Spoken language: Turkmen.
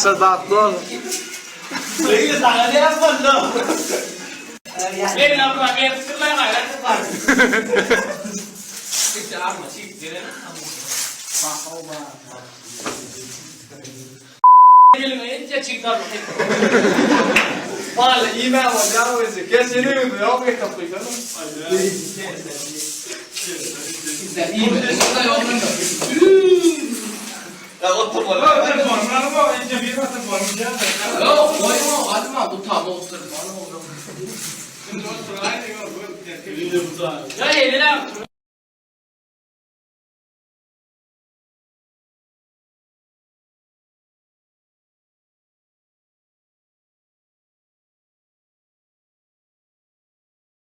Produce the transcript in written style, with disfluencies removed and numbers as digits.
Ýaşlar bagtly bol. Beýle saňa näme boldy? Men abra berip durmaý gaýrat bar. Hiç arma çiğ gelen. Eliňe ince çiğ tarpy. Vallahi iýmän bolýar özi. Geçen öýde ýok etap goýsana. Sizler iyi mi? Şurada yolunda. Ya oturma. Yok koyma alma bu tam olsun. Ya eline.